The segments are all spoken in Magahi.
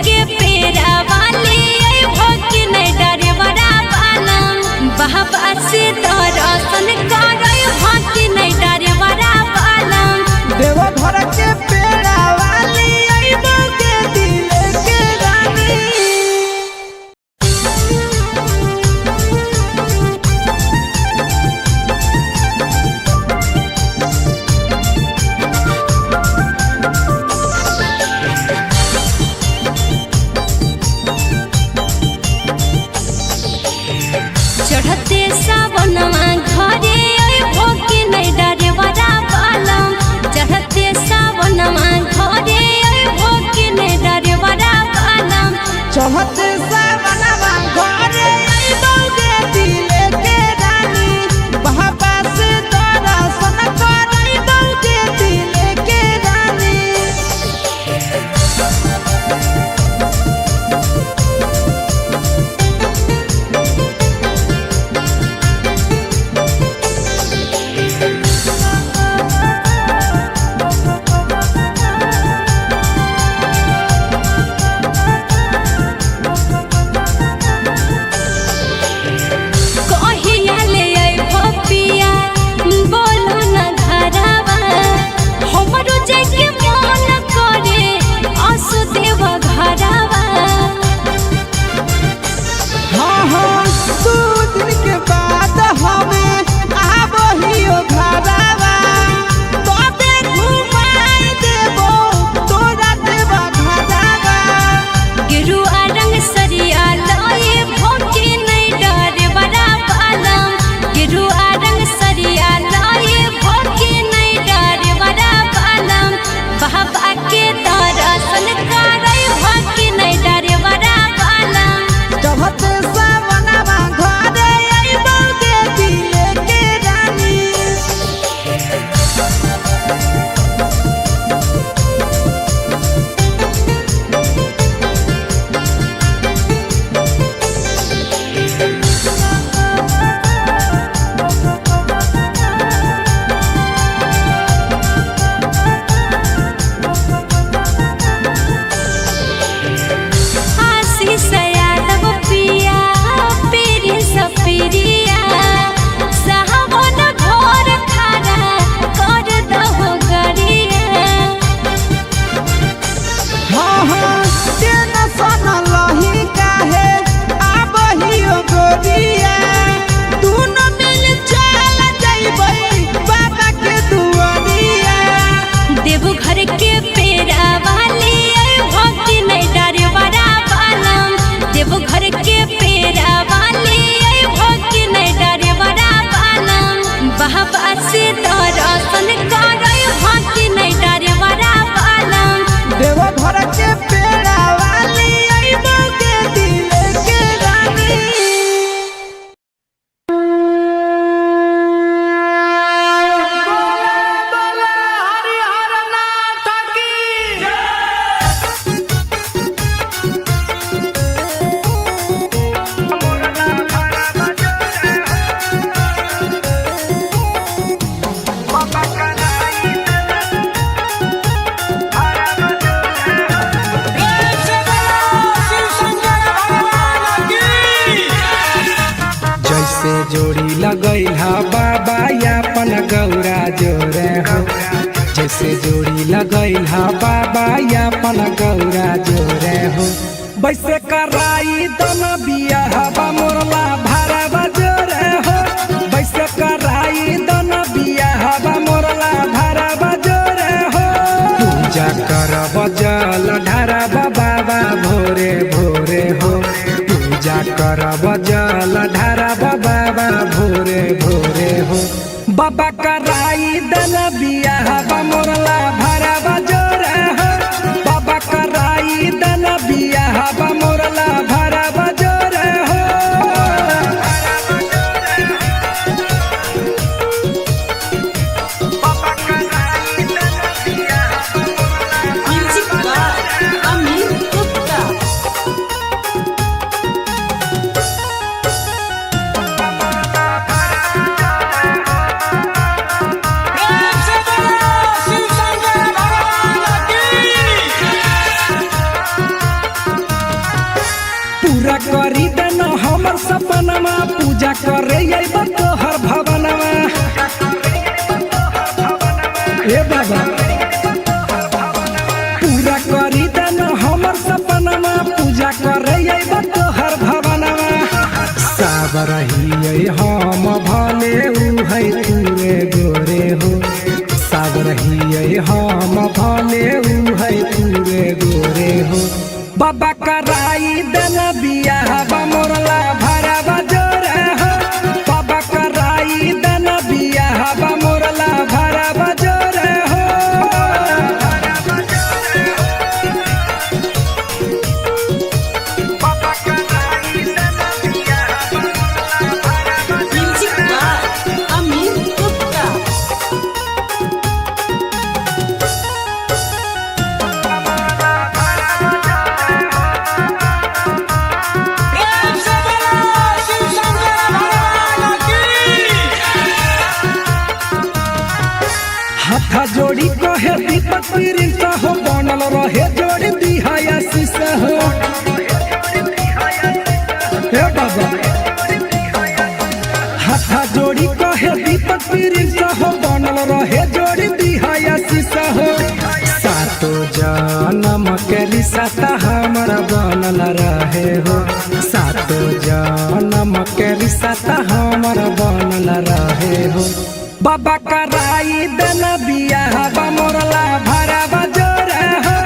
के पेरा वाली ऐ भक्ति नहीं डरे बड़ा पालम बाबा से दर्शन करय भक्ति नहीं डरे बड़ा पालम। देवघर के पेड़ा वाली अइबो के दिल के रानी। चढ़ते सावनवा घरे ऐ भक्ति नहीं डरे बड़ा पालम। चढ़ते सावनवा घरे ऐ भक्ति नहीं डरे बड़ा पालम। चढ़ते सावनवा घरे अइबो के दिल के रानी, बाबा से दर्शन करइबो के दिल के रानी। कहिया ले अइबो पिया बोलो न घरवा, हमरो जाइके मन करे असु देव घरवा। हाँ हाँ, दू दिन के बाद हमें आबहियो घरवा, तबे घुमाई देबो तोरा देवा घरवा। गेरुआ रंग सरिया लाए भोके नहीं डरे बड़ा पालम। गेरुआ रंग सरिया लाए भोके नहीं डरे बड़ा पालम। बाबा के दर्शन करे भोके नहीं डरे बड़ा पालम। चढ़ते सावनवा घरे अइबो के दिल के रानी। आशीष यादव पिया पीरी सपीरिया सावन घर खारा कर दहो गरिया। हाँ हाँ, टेंशन लही काहे आबहियो गोरिया, दुनो मिल चल जइबै बाबा के दुआरिया। देवघर के पेरा वाली ऐ भक्ति नहीं डरे बड़ा पालम। देवघर के पेरा वाली ऐ भक्ति नहीं डरे बड़ा पालम। बाबा से दर्शन करय भक्ति नहीं डरे बड़ा पालम। देवघर के पेड़ा वाली अइबो के दिल के रानी। जैसे जोड़ी लगैल हा बाबा अपन गौरा जोरे हो, जैसे जोड़ी लगैल हा बाबा अपन गौरा जोरे हो, वैसे कराई दोनों बियाह बा मोरला भारा जोरे हो, वैसे कराई दोनों बियाह बा मोरला भारा जोरे हो। पूजा करब जल ढारब बाबा भोरे भोरे हो, पूजा करब जल ढारब बाबा भोरे भोरे हो, बाबा कराई दन बियाह बा मोरला भरब जोरे हो, बाबा कराई दन बियाह बा मोरला भरब जोरे हो। Music by Amit Gupta. पूरा करी देना हमर सपनमा, पूजा करे अइब तोहर भवनमा। ए बाबा पूरा करी देना हमर सपनमा, पूजा करे अइब तोहर भवनमा। साबर हियै हम भले उहै तुरे गोरे हो, साबर हियै हम भले उहै तुरे गोरे हो। बाबा कराई देना बियाह बा मोरला भरावा जोरे हो, बाबा कराई देना बियाह बा मोरला भरावा जोरे हो। Music by Amit Gupta. प्रेम से बोलो शिव शंकर भगवान की। हाथा जोड़ी कहे दीपक प्रिंस हो, बनल रहे जोड़ी दिहाया शीश हो। हे बाबा हाथा जोड़ी कहे दीपक प्रिंस हो, बनल रहे जोड़ी दिहाया शीश हो। सातो जन्म के रिश्ता हमर बनल रहे हो, सातो जन्म के रिश्ता हमर बनल रहे हो। बाबा कराई देना बियाह बा मोरला भरावा जोरे हो,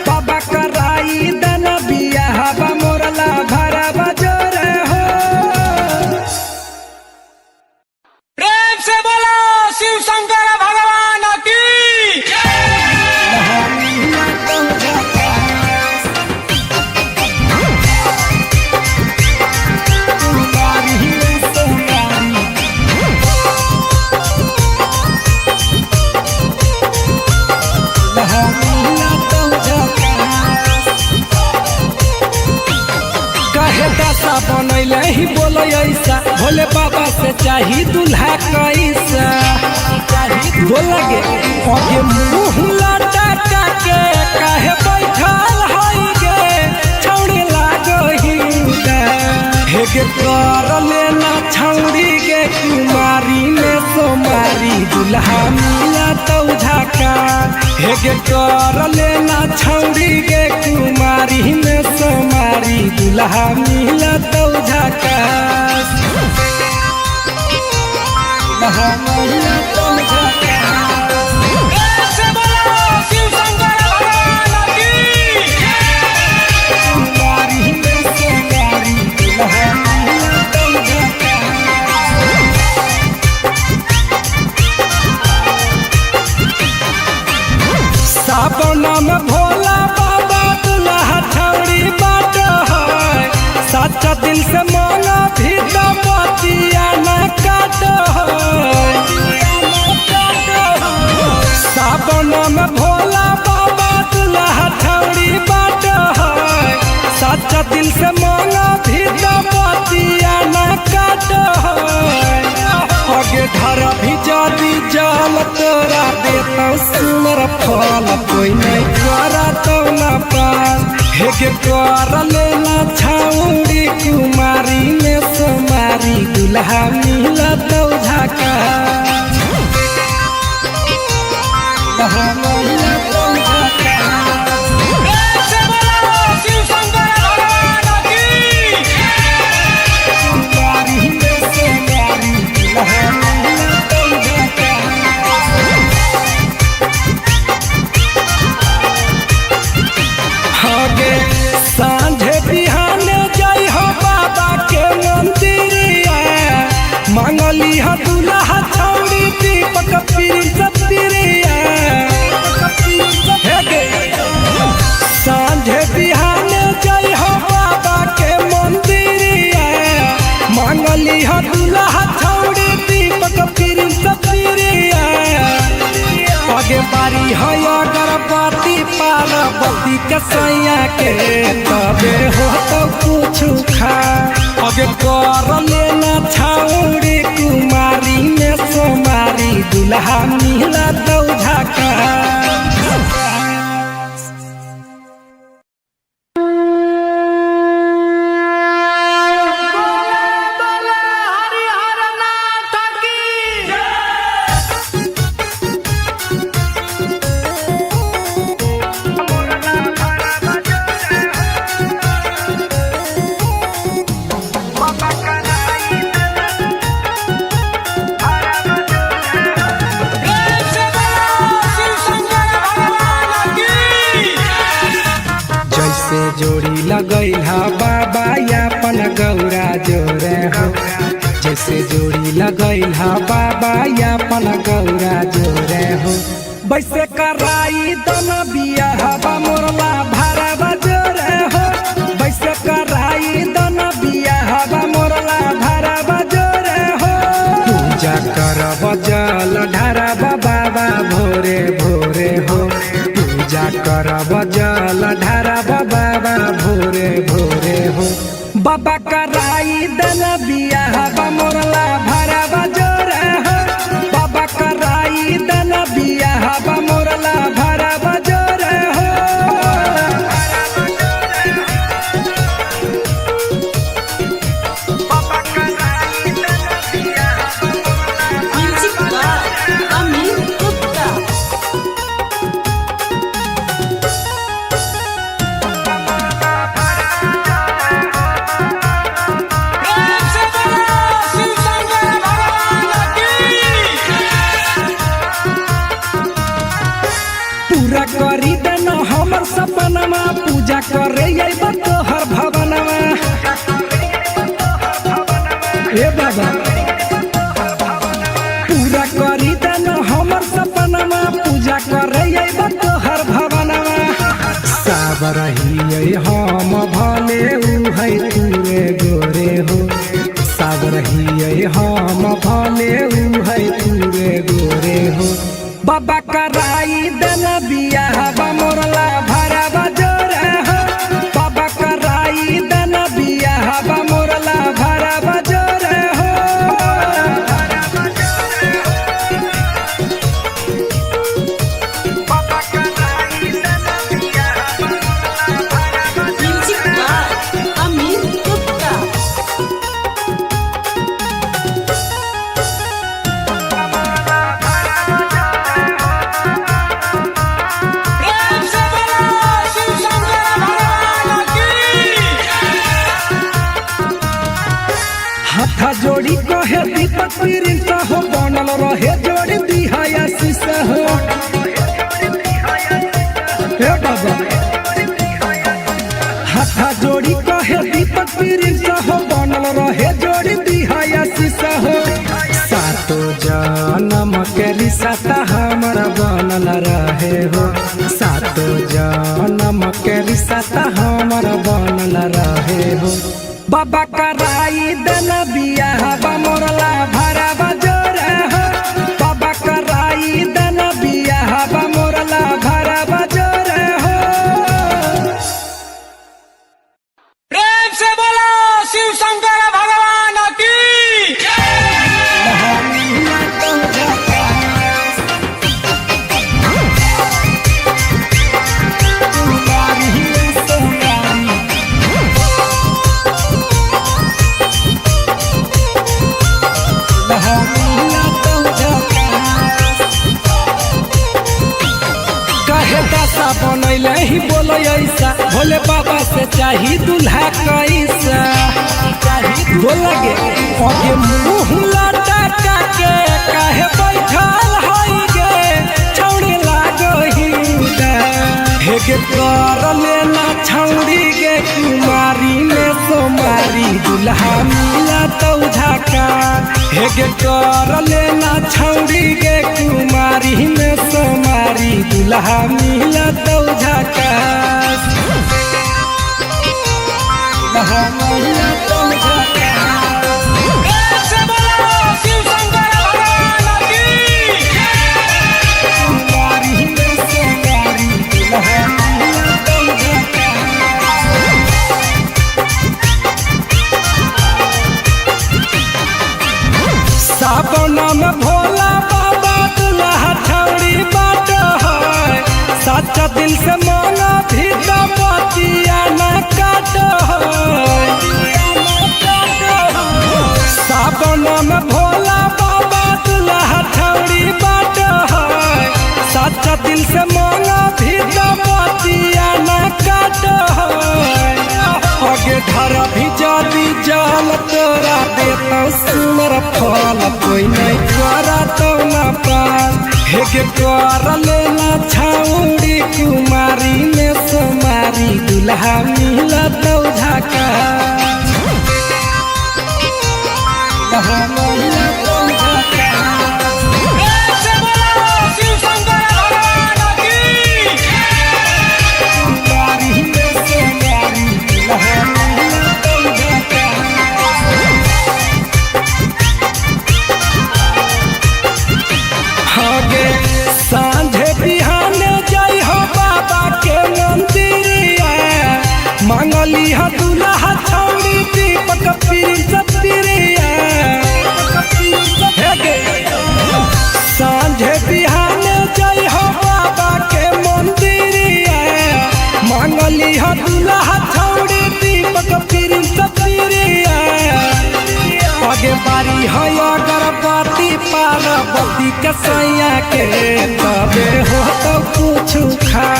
बाबा कराई देना बियाह बा मोरला भरावा जोरे हो। प्रेम से बोलो शिव शंकर भगवान की। कहे दशा बनैले ही बोले ऐसा, भोले बाबा से चाही दुल्हा कैसा। बोला गे अगे मुँह लटका के काहे बैठल हई गे, छौड़ी लागो ही हे गे कर लेना छौड़ी गे कुमारी में सोमारी, दुल्हा मिला तो झाका। हे गे कर लेना छौड़ी गे कुमारी में सोमारी, दुल्हा मिला तो झाका। दुल्हा मिला तो झाका। प्रेम से बोलो शिव शंकर भगवान की। कुमारी में सोमारी, दुल्हा मिला तो झाका। सावन में भोला बाबा दुल्हा छौड़ी बाट है, सच्चा दिल से मांगा भी तो बतिया न काट है। सावन में भोला बाबा दुल्हा छौड़ी बाट है, सच्चा दिल से मांगा भी तो बतिया न काट है। आगे धर भी जादी जाल तोरा देता सुनर फल, कोई नहीं करा तो ना पास। हे के कर लेना छौड़ी कुमारी में सोमारी, दुल्हा मिला तो झाका। दुल्हा मिला तो झाका। प्रेम से बोलो शिव शंकर भगवान की। कुमारी में सोमारी, दुल्हा मिला तो झाका। आगे साँझे बिहाने जाई हो बाबा के मंदिरिया, मांगली ह दुल्हा छौड़ी दीपक प्रिंस प्रिया। हे गे साँझे बिहाने जाई हो बाबा के मंदिरिया, मांगली ह दुल्हा छौड़ी दीपक प्रिंस प्रिया। आगे बारी है अगरबत्ती पार्वती के सैया के, तबे हो तो कुछ खा। आगे कर लेना छौड़ी कुमारी में सोमारी, दुल्हा मिला तो झाका। जोड़ी लगैला बाबा अपन गौरा जोरे हो। जैसे जोड़ी लगैला बाबा अपन गौरा जोरे हो, वैसे कराई दन बियाहवा मोरला भरावा जोरे हो। वैसे कराई दन बियाहवा मोरला भरावा जोरे हो। पूजा करब जल ढारब बाबा भोरे भोरे हो। पूजा करब जल ढारब बाबा भोरे भोरे हो। बाबा कराई दन बियाहवा मोरला भरावा जोरे हो। बाबा कराई दन बियाहवा मोरला भरावा जोरे हो। Music by Amit Gupta. प्रेम से बोलो शिव शंकर भगवान की। पूरा करी देन हमर सपनमा, पूजा करे अइब तोहर भवनमा। ए बाबा पूरा करी देन हमर सपनमा, पूजा करे अइब तोहर भवनमा। साबर हियै हम भले उहै तुरे गोरे हो। साबर हियै हम भले उहै तुरे गोरे हो। बाबा कराई देन बियाहवा मोरला भरावा जोरे हो। बाबा कराई देन बियाहवा मोरला भरावा जोरे हो। Music by Amit Gupta. प्रेम से बोलो शिव शंकर भगवान की। हाथा जोड़ी कहे दीपक प्रिंस हो, बनल रहे जोड़ी दिहा आशीष हो। हे बाबा हाथा जोड़ी कहे दीपक प्रिंस हो, बनल रहे जोड़ी दिहा आशीष हो। सातो जन्म के रिश्ता हमर बनल रहे हो। सातो जन्म के रिश्ता हमर बनल रहे हो। बाबा कराई देन बियाहवा मोरला भरावा जोरे हो। बाबा कराई देन बियाहवा मोरला भरावा जोरे हो। प्रेम से बोलो शिव शंकर भगवान की। कहे दासा बनैले ही बोलो ऐसा, भोले बाबा से चाही दूल्हा कैसा। बोला गे अगे मुँह लटका के काहे बैठल हई गे छौड़ी लागही हे गे कर लेना छौड़ी गे कुमारी में सोमारी दूल्हा मिला तो झाका। हे गे कर लेना छौड़ी गे कुमारी में सोमारी दूल्हा मिला तो झाका। दूल्हा मिला तो झाका। प्रेम से बोलो शिव शंकर भगवान की। कुमारी में सोमारी दूल्हा मिला तो झाका। सावन में भोला बाबा दुल्हा छौड़ी बाट है, सच्चा दिल से मांगा भी तो पतिया न काट है। सावन में भोला बाबा दुल्हा छौड़ी बाट है, सच्चा दिल से मांगा भी तो पतिया न काट है। अगे घर भी जाती जाल तोरा देता सुनर फल, कोई नहीं करा तो ना पास। हे के कर लेना छौड़ी कुमारी में सोमारी। दुल्हा मिला तो झाका। दुल्हा मिला तो झाका। प्रेम से बोलो शिव शंकर भगवान की। कुमारी में सोनारी दुल्हा मिला तो झाका। हगे साँझे बिहाने जाइ हो बाबा के मंदिरिया, मांगली ह दुल्हा छौड़ी दीपक प्रिंस प्रिया। हेगे साँझे बिहाने जाइ हो बाबा के मंदिरिया, मांगली ह दुल्हा छौड़ी दीपक प्रिंस प्रिया। आगे बारी है अगरबत्ती पार्वती के सैया के, तबे हो तो कुछ खा।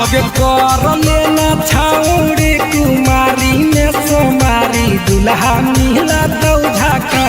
आगे कर लेना छाउड़ी कुमारी में सोमारी दुल्हा मिला तो झाका।